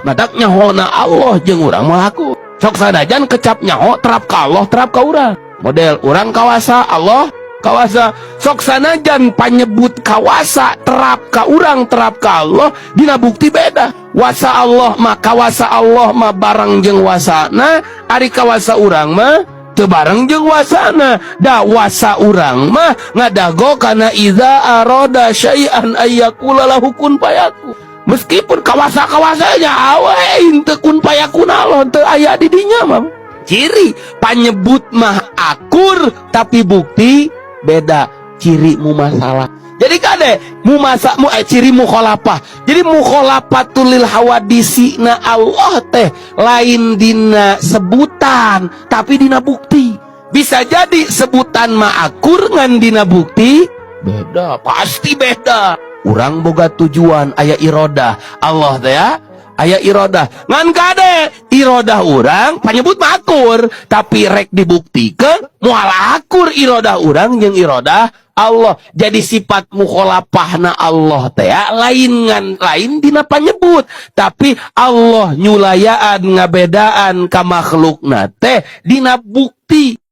Matak nyahona Allah jeung urang moal akur. Sok sanajan kecap nyaho terap ka Allah, terap ka urang. Model urang kawasa, Allah kawasa. Sok sanajan panyebut kawasa terap ka urang, terap ka Allah, dina bukti beda. Wasa Allah mah, kawasa Allah mah bareng jeung wasana, ari kawasa urang mah teu bareng jeung wasana. Da wasa urang mah ngadago kana iza aroda syai'an ayyaqula lahu kun fayakun. Meskipun kawasa-kawasanya awe teu kun fayakun, Allah teu aya di dinya mah. Ciri panyebut mah akur, tapi bukti beda, ciri mumasalah. Jadi kade mumasa mu eh, ciri mukhalafah. Jadi mukhalafatul lil hawadisi na Allah teh lain dina sebutan, tapi dina bukti. Bisa jadi sebutan mah akur, ngan dina bukti beda, pasti beda. Urang boga tujuan, aya irodah, Allah teh ya aya irodah, ngan kade irodah urang panyebut mah akur, tapi rek dibuktikan moal akur irodah urang jeung irodah Allah. Jadi sifat mukhalafahna Allah teh ya, lain ngan lain dina panyebut, tapi Allah nyulayaan, ngabedaan ka makhlukna teh dina bukti.